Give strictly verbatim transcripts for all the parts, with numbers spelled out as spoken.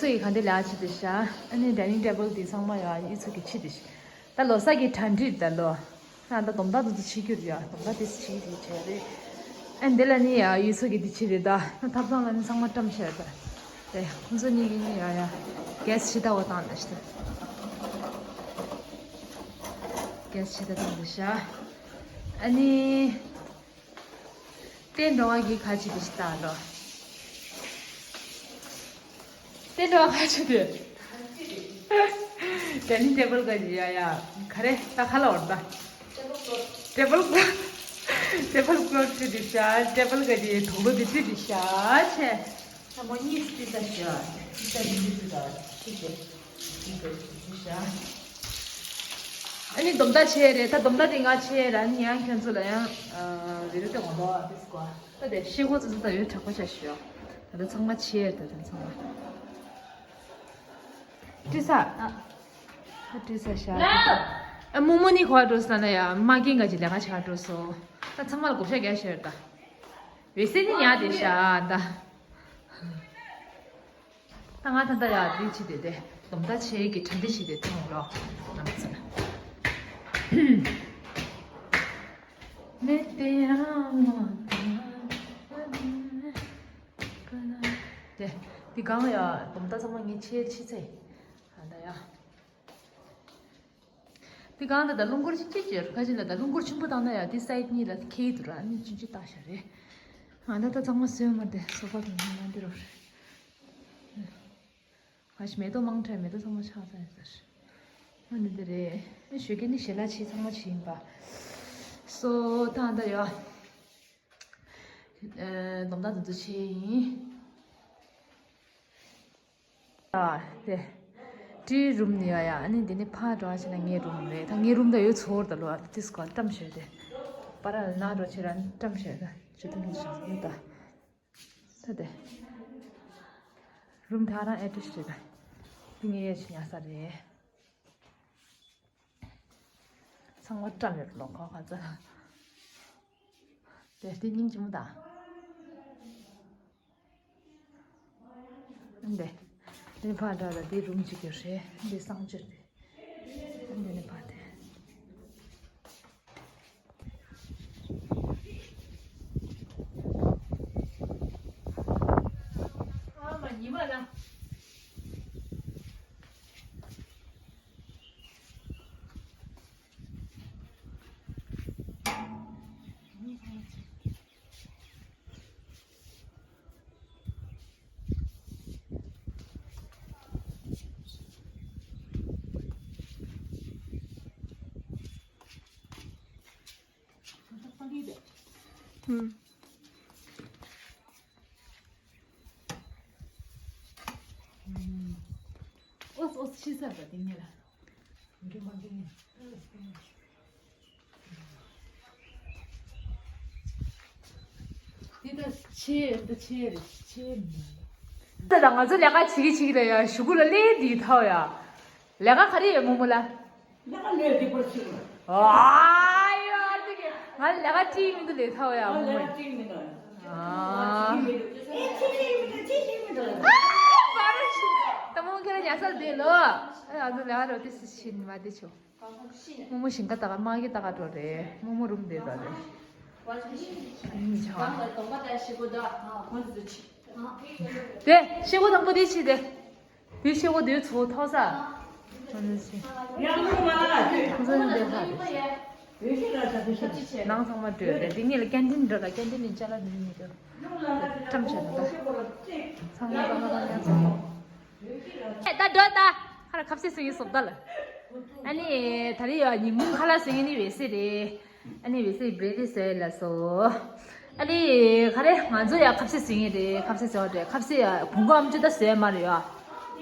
ཚོ་ཡི་ག་འདི་ལ་ཕྱི་དེ་ཤ། ཨ་ནི་ཌའི་ནིང་ཊེ་བལ་དེ་ཚང་མ་ཡ་ཡུལ་ཚོ་གི་ཕྱི་དེ་ཤ། ད་ལོ་གསར་གི་གྲ་སྒྲིག་ད་ལོ། ཨ་ད་སྡོམ་ད་དུ་ཚོ་ཕྱི་རྒྱུར་ཡ་སྡོམ་ད་དེ་ཕྱི་དེ་བྱས་རེད། ཨ་འདི་ལ་ནི་ཡ་ཡུལ་ཚོ་གི་དེ་ཕྱི་རེད་ད། ད་ཐབ་ཚང་ལ་ནི་ཚང་མ་བཀྲམ་བྱས་ད། དེ་ཁོང་ཚོ་གཉིས་ཀྱི་ནི་ཡ་ཡ་གེ་སི་ཕྱི་ད་བ་བཏང་ད་ཤ་ད། གེ་སི་ཕྱི་ད་བཏང་ད་ཤ། ཨ་ནི། ཏེ་འགྲོ་བ་གི་ཁ་ཆེ་དེ་ཞིག་ལྟ་འགྲོ། ཏེ་འགྲོ་བ་ཁ་ཆེ་དེ། ཌའི་ནིང་ཊེ་བལ་ག་ཡ་ཡ། ག་རེ་ད་ཁ་ལ་འོར་ད། ཊེ་བལ་ཀློཐ། ཊེ་བལ་ཀློཐ་ཆེ་དེ་ཤ། ཊེ་བལ་ག་དེ་དུག་ལོ་དེ་ཏི་དེ་ཤ་ཆེ། ད་མོ་གཉིས་ཏི་ད་ཤ། ཏི་ད་དེ་ཏི་ད་ཆེ་དེ། ཨ་ནི་སྡོམ་ད་ཆེ་རེད། ད་སྡོམ་ད་དེ་ང་ཆེ་ར་ནི་ཡང་ཁྱོད་ཚོ་ལ་ཡང་ཨ་བི་ཌི་ཡོ་སྟོན་གོ་འདུག་ཨ་དེ་སྐོར། ད་དེ་ཤེལ་སྒོ་ཙི་ཙི་ད་ཡོད་དྲག་པོ་ཆ་ཞུ། ད་ད་ཚང་མ་ཆེ་རེད། ད་དེ་ཚང་མ་ཏི་ས་ཨ་ཏི་ས་ཤ། ཨ་མོ་མོ་ནི་གོ་འགྲོ་ས་ན་ཡ་མ་རྒན་ག་ཅི་ལས་ཀ་ཆ་འགྲོ་སོ། ད་ཚང་མ་ལ་བགོ་བཤའ་རྒྱག་ཤེར་ད། བེ་སེ་ནི་ཡ་དེ་ཤ་ད། ད་ང་ད་ལྟ་ཡ་དེ་བྱེད་དེ་དེ་སྡོམ་ད་ཆེ་གི་གྲ་སྒྲིག་བྱེད་དེ་ཐོང་ལོ། ང་ཚོ་ལ། མེད་དེ་ཡང་མ་དེ་དེ་གང་ཡ་སྡོམ་ད་ཚང་མ་ངས་ཆེ་ཆེ་ཚེ། ད་ལྟ་ཡ། དེ་གང་ད་ད་རླུང་འཁོར་ཆེན་ཆེ་ཅེར་ཁ་ཅིག་ལ་ད་རླུང་འཁོར་ཆེན་པོ་བཏང་ན་ཡ་དེ་སའིཌ་གཉིས་ལ་ཁེལ་འདུག་ར། ནི་ཆུན་ཆུན་བཏགས་ཤ་རེད། ང་ད་ད་ཚང་མ་སོས་མ་དེ་སོ་པ་དང་ནི་མ་འདི་རོ་རེད། ཁ་ཤི་མེ་ཏོག་མང་དྲགས་མེ་ཏོག་ཚང་མ་ཆག་ཚར་ཡོད་ཟེར། ཨ་ནི་འདི་རེད། ཨེ་ཞོགས་ཀས་ནི་ཞལ་ལག་ཕྱིས་ཚང་མ་ཕྱིས་ཡིན་པ། སོ་ཐང་ད་ཡོད། ཨེ་སྡོམ་ད་འདི་ཚོ་ཕྱིས་ཡིན། ཨ་དེ། ཏྲིའི་རུམ་ནི་ཡོད་ཡ། ཨ་ནི་འདི་ནི་ཕར་འགྲོ་བ་ཕྱིན་ན་ངའི་རུམ་རེད། ད་ངའི་རུམ་ད་ཡོད་ཚོར་ད་ལོ་ཨ་ཏིས་ཀོ་བཀྲམ་ཞོད་དེ། པ་ར་ལ་ན་འགྲོ་ཕྱིར་ར་བཀྲམ་ཞོད་ད་ཅི་ཏུ་ནི་ཞིག་ཡོད་ད། ད་དེ། རུམ་ད་རང་ཨེ་ཏིས་ཞིག་ད། འདི་ངའི་ཡེ་ཞིག་ཉལ་ས་རེད། ཚང་མ་བཀྲམ་ཡོད་ལོ་ཁོ་ཁ་ཚ། དེ་དེ་སྙིང་རྗེ་མོ་དང་། འདི། འདི་ཕར་འདྲ་ལ་འདི་རུམ་གཅིག་ཡོད་རེད། འདི་གསང་སྤྱོད་རེད། འདི་ནི་ཕར་དེ། ཨ་མ་ཉི་མ་ལ། ཨུམ། ཨོ་ཨོ་ཤི་ས་པ་དེ་ཉེ་ལ། འདི་ད་ཆེ་འདི་ཆེ་རེད་ཆེ་མིན། ད་ད་ང་ཚོ་ལས་ཀ་བྱེད་ཀྱི་བྱེད་ཀྱི་ལ་ཡ་གཞུག་གུ་ལ་སླེབས་འདི་ཐའོ་ཡ། ལས་ཀ་ག་རེ་ཡོད་མོ་མོ་ལ། ལས་ཀ་ལས་འདི་པར་ཆེ་རེད། ཨ་ཡ་འདི་གི་ང་ལས་ཀ་ཅིག་མི་འདུག་ལས་ཐའོ་ཡ་མོ་ལས་མོ། ཀ་ཅིག་མི་འདུག་ཨ། ཨ་བ་ར་ཤི། ད་མོ་ཁྱེད་རང་ཉལ་སར་བསྡད་ལོ། ཨ་ང་ཚོ་ལས་ཀ་རོ་ཏི་སི་ཤིན་མ་བསྡད་ཆོག་རྨོ་མོ་ཞིང་ཁ་ལྟ་ག་མ་གི་ལྟ་ག་འགྲོ་རེད། རྨོ་མོ་རུམ་དེ་ལྟ་རེད། དེ་ཤེལ་སྒོ་དང་པོ་དེ་ཕྱི་དེ། དེ་ཤེལ་སྒོ་དེ་ཚོ་ཐོག་ས། ཁོང་ཚོ་ནི་དེ་ལྟ་རེད། ནང་ཚང་མ་བྲོས་རེད། དེ་ངེད་ལ་ཀན་ཊིན་འགྲོ་ལ་ཀན་ཊིན་ནི་ཅ་ལག་འདི་མི་འདུག་བཀྲམ་བྱས་ད། ཚང་མ་ཚང་མ་ཚང་མ་ཚང་མ། ད་འགྲོ་ད། ཁ་ར་ཁབ་སེ་སེ་ཡིན་སོབ་ད་ལ། ཨ་ནི་ད་རེས་ཡ་ཉིན་མོ་ཁ་ལག་ཟེར་མཁན་ནི་བེ་སེ་རེད། ཨ་ནི་བེ་སེ་བྷི་རེཌ་བཟོས་ལ་སོ། ཨ་ནི་ག་རེ་ང་ཚོ་ཡ་ཁབ་སེ་ཟེར་མཁན་རེད། ཁབ་སེ་ཟེར་བ་རེད། ཁབ་སེ་ཡ་བུ་མགོ་ཨམ་ཅོག་ད་བཟོས་མ་རེད་ཡ།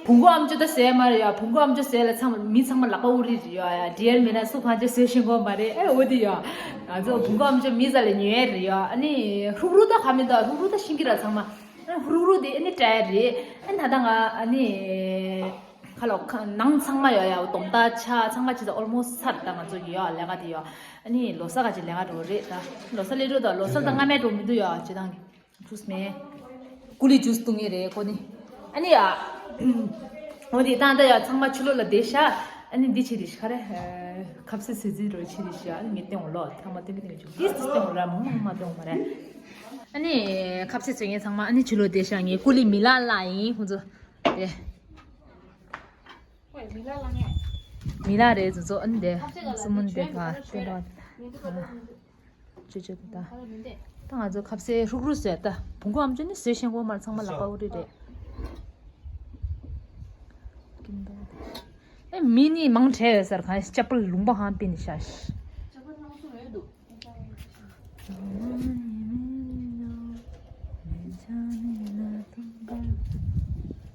བུ་མགོ་ཨམ་ཅོག་ད་བཟོས་མ་རེད་ཡ། བུ་མགོ་ཨམ་ཅོག་བཟོས་ལ་ཚང་མ་མི་ཚང་མ་ལག་པ་དབུ་རིལ་རེད་ཡ། ཡ་ཌི་ཨར་མེ་ན་སུ་གང་ཅི་བཟོས་ཤེས་གོ་མ་རེད། ཨེ་འོ་དེ་ཡ། ང་ཚོ་བུ་མགོ་ཨམ་ཅོག་མི་ཟ་ལ་ཉོས་རེད་ཡ། ཨ་ནི་ཧུག་རུག་ད་ག་མི་འདུག་ཧུག་རུག་ད་ཤིང་གི་ར་ཚང་མ། ཨ་ཧུ་རུ་རུ་དེ་ཨ་ནི་སྤྲད་རེད། ཨ་ནི་ད་ལྟ་ང་ཨ་ནི་ཁ་ལོ་ཁ་ནང་ཚང་མ་ཡོད་ཡ། སྡོམ་ད་ཆ་ཚང་མ་ཅི་ད་ཨོལ་མོ་སི་ཚར། ད་ང་ཚོ་གི་ཡོད་ལས་ཀ་དེ་ཡོད། ཨ་ནི་ལོ་གསར་ག་ཅི་ལས་ཀ་འགྲོ་རེད། ད་ལོ་གསར་སླེབས་འགྲོ། ད་ལོ་གསར་ད་སྔ་མའི་འགྲོ་མི་འདུག་ཡ། ཅི་དང་གི་ཇུས་མེད། ཀུ་ལི་ཇུས་བཏུང་ངེས་རེད་ཁོ་ནི། ཨ་ནི་ཡ། འོ་དེ་ད་ལྟ་ཡ་ཚང་མ་ཕྱི་ལོགས་ལ་བསྡད་ཤག་ཨ་ནི་འདི་བྱེད་རེད་ཤག་རེད། ཁ་ཟས་བཟོ་རྩིས་རོ་བྱེད་རེད་ཤག་ཨ་ནི་ངས་སྟོན་འོ་ལོ། ཚང་མ་སྟོན་གི་སྟོན་གི་བྱུང་། ཏིས་ཏིས་སྟོན་འོ་ར། མང་མང་མ་སྟོན་འོ་མ་རེད། ཨ་ནི་ཁ་ཟས་བཟོ་མཁན་ཚང་མ་ཨ་ནི་ཕྱི་ལོགས་བསྡད་ཤག་ངའི་ཀུ་ལི་མི་ལ་ལ་ཡིན། ཁོང་ཚོ་དེ། མི་ལ་རེད་ཚོ་ཚོ། ཨ་ནི་དེ་སུ་མུན་དེ་ཕ་དེ་ལོ། ཅོ་ཅོ་ད། ད་ང་ཚོ་ཁ་ཟས་ཧྲུག་ཧྲུག་བཟོས་ད། བོང་གུ་ཨམ་ཅོ་ནི་བཟོས་ཤེས་གོ་མར་ཚང་མ་ལག་པ་འུ་རི་རེད། ཨེ་མི་ནི་མང་ཁྲེ་ཡོད་སར་གང་ཅག་པོ་ལུང་པ་ཧང་པི་ནི་ཤ་ཤ།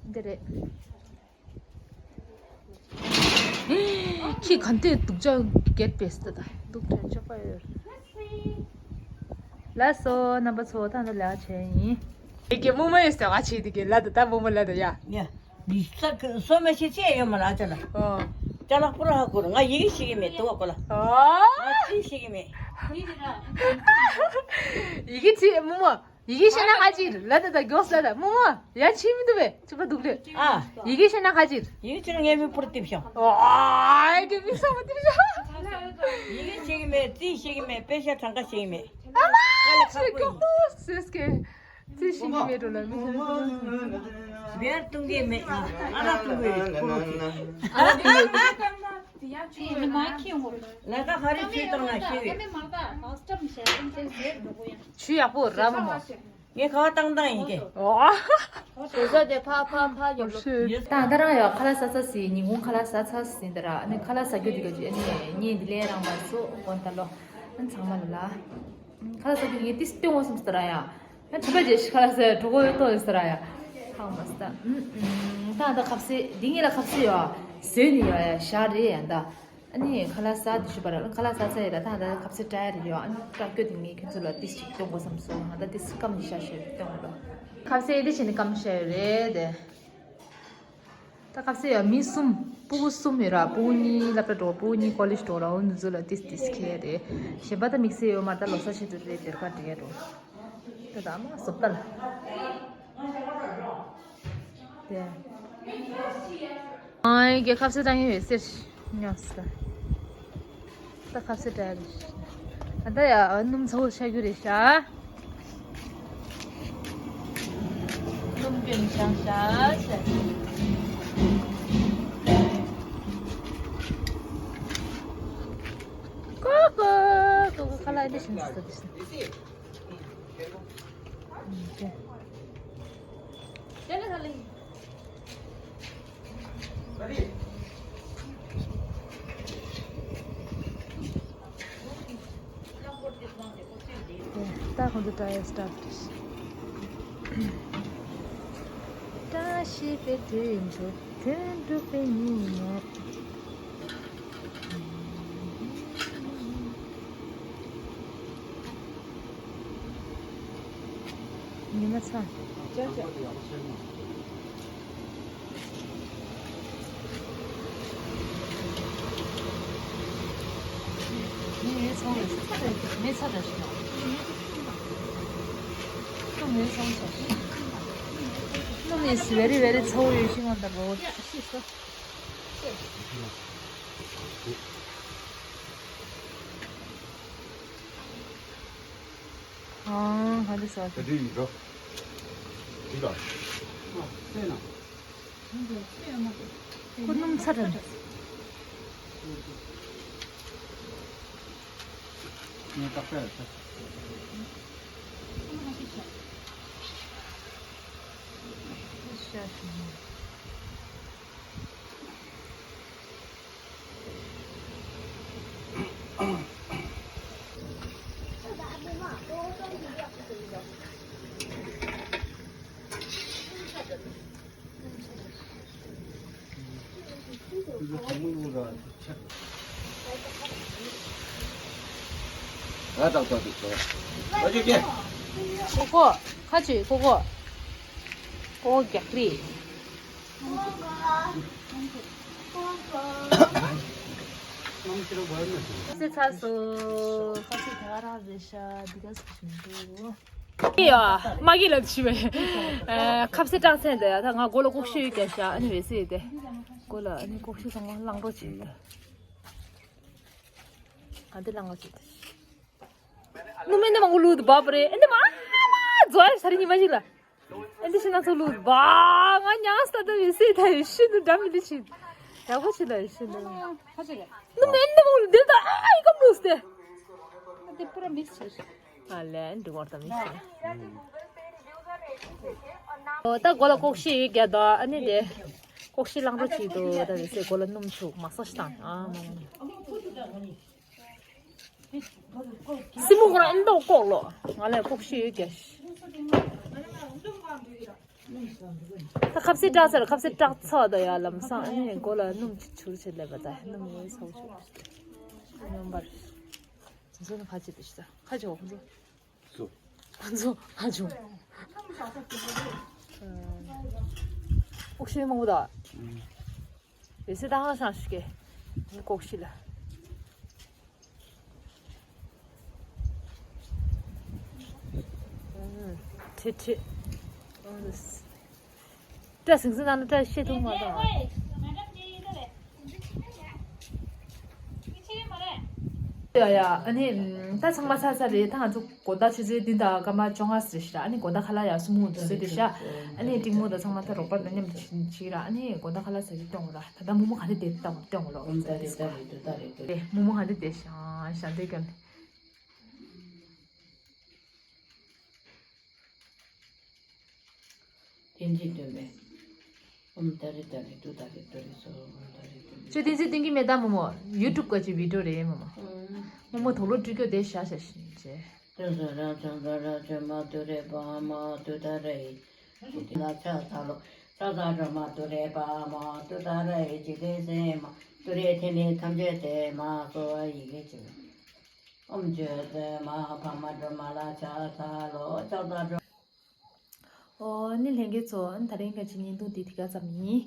འདི་རེད། ཁྱི་ག་འདྲས་སྡུག་ཅག་གེད་པས་ཏེ་ད་སྡུག་ཕྲན་ཆོག་པ་ཡོད། ལགས་སོ་རྣམ་པ་ཚོ། ད་ནི་ལས་ཀ་བྱས་ཡིན། ཨེ་ཀྱེ་རྨོ་མོ་ཡོད་ཟེར་བ་བྱེད་དེ་ཀྱེ་ལ་ད་ད་རྨོ་མོ་ལ་ད་ཡ། ཡ། ལི་ས་ཁ་སོ་མ་ཤེས་ཅེས་ཡོད་མ་ལ་ཨ་ཅག་ལ། ཨོ། ཅ་ལག་པུ་ར་ཧ་གོ་ར། ང་ཡི་གེ་ཤེས་ཀྱི་མེད་དུ་བ་གོ་ལ། ཨོ། ང་ཅི་ཤེས་ཀྱི་མེད། ཡི་གེ་ཅི་རྨོ་མོ། ཡི་གེ་ཤེས་ན་ཁ་ཅིག་ལ་ད་ད་མགྱོགས་ལ་ད་རྨོ་མོ། ཡ་ཆི་མི་འདུག་པས་ཆུ་པ་འདུག་ལེ། ཨ། ཡི་གེ་ཤེས་ན་ཁ་ཅིག་ཡི་གེ་ཅི་ངའི་མི་པུར་ཏིབ་ཤོག་ཨ་ཡི་གེ་མི་སོ་མ་ཏིབ་ཤོག་ཡི་གེ་ཤེས་ཀྱི་མེད། རྩིས་ཤེས་ཀྱི་མེད། དཔེ་ཤ་གྲངས་ཀ་ཤེས་ཀྱི་མེད། ཨ་མ་ཆི་མགྱོགས་ཏོ་སེས་ཀེ། རྩིས་ཤེས་ཀྱི་མེད་འགྲོ་ལ་མི་ཤེས་ན་ཁ་ཅིག་བེར་གཏོང་གི་མེད། ཨ་ར་གཏོང་གི་ཡོད། ཨ་ར་གཏོང་གི་ཡོད། ལས་ཀ་ག་རེ་བྱེད་བཏང་ན་ཤེས་གི། ཆུ་ཡག་པོ་ར་མོ་མོ། ངས་ཁ་བ་བཏང་བཏང་ཡིན་གི། ཨོ། བཟོ་ས་དེ་ཕ་ཕ་ཕ་ཡོང་ལོ། ད་ད་རང་ཡ་ཁ་ལག་ཟ་ཚར་ཟིན། ཉིན་གུང་ཁ་ལག་ཟ་ཚར་ཟིན་ད་ར། ཨ་ནི་ཁ་ལག་ཟ་རྒྱུ་དེ་ག་ཅི་ཨ་ནི་ངས་འདི་ལས་རང་བར་སུ་དགོན་ད་ལོ། ཨ་ནི་ཚང་མ་ལ་ལ། ཁ་ལག་ཟ་རྒྱུ་དེ་ངས་ཏིས་སྟོན་འོང་བསམ་ཟེར་ར་ཡ། ཨ་ཁྲི་པ་རྗེས་ཤི་ཁ་ལག་ཟ་གྲོགས་པོ་ཡོད་ཏོ་ཟེར་ར་ཡ། ཧང་མ་སྟ། ད་ད་ཁ་ཟས་འདི་ངས་ལ་ཁ་ཟས་ཡོད་ཟོས་ནི་ཡོད་ཡ་ཞག་རེད་ཡ་ད། ཨ་ནི་ཁ་ལག་ཟ་དེ་ཞུ་བ་ར། ཁ་ལག་ཟ་ཚར་ཡོད་ད། ད་ད་ཁ་ཟས་བཀྲ་ཡ་རེད་ཡོད། ཨ་ནི་བཀྲ་སྐྱོ་དེ་ངས་ཁྱོད་ཚོ་ལ་ཏིས་ཅིག་སྟོན་དགོས་བསམ་སོང་། ང་ད་ཏིས་སྐམ་ནི་ཤ་ཤོད་སྟོན་དགོས་ལོ། ཁ་ཟས་དེ་བྱས་ནི་སྐམ་ཤ་ཡོད་རེད་དེ། ད་ཁ་ཟས་ཡ་མི་གསུམ། སྤུ་གུ་གསུམ་ཡོད་ར། སྤུ་གུ་གཉིས་སློབ་གྲྭ་འགྲོ། སྤུ་གུ་གཉིས་ཀོ་ལེཇ་འགྲོ་ར། འུ་ནུ་ཚོ་ལ་ཏིས་ཏིས་ཁེ་རེད། གཞན་པ་ད་དམིགས་བསལ་ཡོད་མ་རེད། ད་ལོ་གསར་ཆེད་དུ་རེད་དེར་ཀ་འགྲིག་ཡ་འགྲོ། ད་ད་མ་བཟོ་ལྟ་ལ། དེ། ཨའི་གེ་ཁ་ཟས་བཏང་ཡོད་ཟེར། ཉོ་སི་ད། ད་ཁ་ཟས་བཏང་ཡོད། ད་ཡ་སྣུམ་ཚ་བོ་ཆགས་རྒྱུ་རེད་ཤག་སྣུམ་སྐྱོན་ཤག་ཤག་ཤག་ཀོ་ཀོ་ཀོ་ཀོ་ཁ་ལག་འདི་བཞིན་ཟ་འདི་བཞིན། ད་ཁོང་ཚོ་ཏྲ་ཡ་སི་ཊཱཊ་བཀྲ་ཤིས་པའི་དུས་འགྲོ་དོན་འགྲུབ་པའི་ཉིན་མོ། ཉི་མ་ཚ། ངའི་ཚོང་ལ་ཚ་ཚ་རེད། ངའི་ཚ་རེད་ཤི་ན། ཁྱོད་ངའི་ཚོང་ཚ། ཁྱོད་ངའི་very very ཚ་བོ་ཡོད་ཤི་ང་ད་རོ། ཨང་ཧ་ལས་ས། དེ་འདྲ་ཡིན་འགྲོ། འདི་ལ། ཁོ་སྣུམ་ཚ་དྲགས། ངས་ཏག་ཏག་ཡོད་ས། ཀོ་ཀོ། ཁ་ཆེ་ཀོ་ཀོ། ཀོ་རྒྱག་རེད། ཁ་ཟས་ཚར་སོང་། ཁ་ཟས་ད་ག་རང་རེད་ཤག་འདི་ག་ཟེར་བཞིན་འདུག་ཡ། མ་གི་ལབ་ཆི་བས། ཁབ་སེ་ཀྲང་སེན་དེ་ཡ་ད་ང་མགོ་ལ་ལྐོག་ཤུ་ཡོད་ཀྱང་ཤ་ཨ་ནི་བེ་སེ་དེ། མགོ་ལ་ཨ་ནི་ལྐོག་ཤུ་སོང་བ་བླང་རོགས་བྱེད་དེ། ཨ་འདི་བླང་རོགས་བྱེད་དེ། ནུ་མེ་འདི་མང་པོ་ལུད་བབ་རེད་ཨ་འདི་མ་ཨ་མ་རྫོ་ཡ་ས་རི་ཉི་མ་ཞིག་ལ། ཨ་འདི་ཤི་ན་ཚོ་ལུད་བ་ང་ཉག་སྟ་ད་བེ་སེ་ད་ཡི་ཤི་ནུ་འདྲ་མི་འདི་ཤི། ཡག་པོ་ཤི་ལ་ཡི་ཤི་ནུ། ཁ་ཅིག་ལ། ནུ་མེ་འདི་མང་པོ་ལུད་དེ་ད་ཨ་ཡི་ཀམ་ལུས་ཏེ། ཨ་འདི་པུ་ར་མིག་སི་བྱེད། ཨ་ལན་འགྲོ་བར་དམ་ཡིན་ཞེས། ཨོ་ད་མགོ་ལ་ལྐོག་ཤི་ཡོད་རྒྱ་དོ་ཨ་ནི་དེ། ལྐོག་ཤི་བླང་རོགས་བྱེད་དོ་ད་དེ་ཚེ་མགོ་ལ་སྣུམ་བྱུག་མ་སོགས་ཤི་དང་ཨ་མ་མ། སི་མུ་ཁོ་རང་ཨེ་མདོག་ལྐོག་ལོ། ང་ལ་ལྐོག་ཤི་ཡོད་རྒྱ། ད་ཁབ་སེ་བཀྲག་ཚར་ཁབ་སེ་བཀྲག་ཚར་དོ་ཡ་ལམ་སང་ཨ་ནི་མགོ་ལ་སྣུམ་ཅིག་བྱུག་བྱེད་ལས་པ་ད་སྣུམ་ཡིན་ཚ་བོ་བྱུག་སྣུམ་པར། དེ་ཚོ་ནི་ཁ་ཆེ་དེ་ཤི་ད་ཁ་ཆེ་བ་ཁོ་ཚོ། སུ། ང་ཚོ་ང་ཚོ། ཨོག་ཤི་མང་པོ་དང་། རེ་སེ་ད་ཧང་ཤང་ཤི་ཀེ། ལྐོག་ཤི་ལ། ཁྲི་ཁྲི། ཏྲ་སིང་སིང་ནང་ན་ཏྲ་ཤེས་ཐུབ་མ་དང་། ཡ་ཡ་ཨ་ནི་ད་ཚང་མ་ཚར་ཚར་རེད་ད་ང་ཚོ་དགོང་དག་ཆུ་ཚོད་བདུན་དང་སྐར་མ་བཅོ་ལྔ་ཟེར་ཤག་ཨ་ནི་དགོང་དག་ཁ་ལག་ཡག་སུ་མོ་འདུག་ཟེར་དེ་ཤག་ཨ་ནི་ཏིང་མོ་དང་ཚང་མ་ད་རོགས་པ་དང་མཉམ་དུ་བྱེད་ར་ཨ་ནི་དགོང་དག་ཁ་ལག་ཟ་རྒྱུ་སྟོན་དགོས་ར་ད་ད་མོ་མོ་ག་རེ་དེ་ལྟ་བུ་སྟོན་དགོས་ལོ་ཟེར་དེ་ཟེར་རེད་མོ་མོ་ག་རེ་དེ་ཤག་ཤག་དེ་གམ། བསྟན་འཛིན་སྟོན་པས། ཨོཾ་ཏཱ་རེ་ཏཱ་རེ་ཏུཏྟཱ་རེ་ཏུ་རེ་སྭཱ་ཧཱ། ཨོཾ་ཏཱ་རེ་ཏཱ་རེ། ཁྱོད་བསྟན་འཛིན་སྟོན་གྱི་མེད་ད་མོ་མོ། ཡུ་ཊུབ་ག་ཅིག་བི་ཌིའོ་རེད་མོ་མོ། མོ་མོ་དོག་ལོ་སྤྲུལ་སྐྱོ་དེ་ཤ་ཤ་ཤིན་ཅེ། ཏུ་སུ་ར་ཙང་ག་ར་ཅོ་མ་ཏུ་རེ་པ་མ་ཏུ་ཏཱ་རེ། ཅི་ཏི་ན་ཚ་ཚ་ལོ། ཚ་ཚ་ཅོ་མ་ཏུ་རེ་པ་མ་ཏུ་ཏཱ་རེ་ཅི་ཏི་སེ་མ་ཏུ་རེ་ཐེ་ནེ་ཐམས་ཅད་དེ་མ་སོ་བ་ཡི་གེ་ཅི་མ། ཨོཾ་ཅོ་ཏེ་མ་ཕ་མ་སྒྲོལ་མ་ལ་ཕྱག་འཚལ་ལོ། ཕྱག་འཚལ་སྒྲོལ། ཨོ་ནི་ལྷན་རྒྱས་ཚོ་ཨ་ནི་ད་རིང་ག་ཅི་བརྙན་ཐུང་འདི་དེ་ག་ཙམ་ཡིན།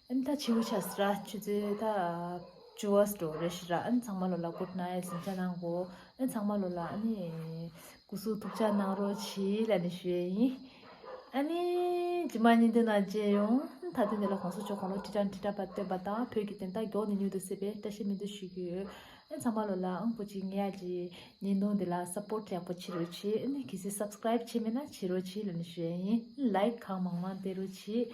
ཨ་ནི་ད་ཕྱི་པོ་ཆ་ཟེར་ཆུ་ཚོད་ད་བཅུ་བ་སྤྲོ་རེ་ཞིག་ར་ཨ་ནི་ཚང་མ་ལོ་ལ་གུཌ་ནའིཊ་ཟིང་ཆ་གནང་གོ་ཨ་ནི་ཚང་མ་ལོ་ལ་ཨ་ནི་སྐུ་གཟུགས་ཐུགས་ཅག་གནང་རོགས་གྱིས་ལབ་ནས་ཞུ་ཡས་ཡིན། ཨ་ནི་རྗེས་མ་བརྙན་ཐུང་ནང་མཇལ་ཡོང་། མཐའ་དོན་དེ་ལ་གོང་ས་མཆོག་དགུང་ལོ་ཁྲི་ཕྲག་ཁྲི་ཕྲག་བར་བརྟན་པ་དང་བོད་ཀྱི་བདེན་མཐའ་མགྱོགས་ནས་མྱུར་དུ་གསལ་བའི་བཀྲ་ཤིས་སྨོན་འདུན་ཞུ་གི་ཡོད། ཨ་ཚང་མ་ལོ་ལ་ཨང་པོ་གཅིག་ཉེ་ཡ་གི་བརྙན་ཐུང་འདི་ལ་སབ་པོརཊ་ཡག་པོ་བྱེད་རོགས་གྱིས། ཨ་ནི་གལ་སྲིད་སབ་སི་ཀ་རའིབ་བྱས་མེད་ན་བྱེད་རོགས་གྱིས་ལབ་ནས་ཞུ་ཡ་ཡིན། ལའིཀ་གང་མང་མང་སྟེར་རོགས་གྱིས།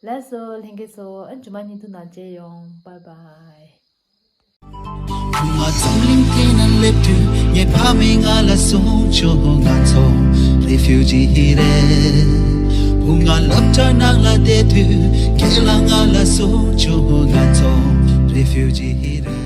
ལགས་སོ་ལྷན་རྒྱས་ཚོ་ཨ་རྗེས་མ་བརྙན་ཐུང་ནང་མཇལ་ཡོང་། བཱའི་བཱའི། བུ་ང་འཛམ་གླིང་སྟེང་ན་སླེབས་དུས་ངའི་ཕ་མས་ང་ལ་གསུངས་བྱུང་། ང་ཚོ་རེ་ཕིའུ་ཇི་རེད། བུ་ང་སློབ་གྲྭ་ནང་ལ་བསྡད་དུས་ཁྱེད་ལ་ང་ལ་གསུངས་བྱུང་། ང་ཚོ་རེ་ཕིའུ་ཇི་རེད།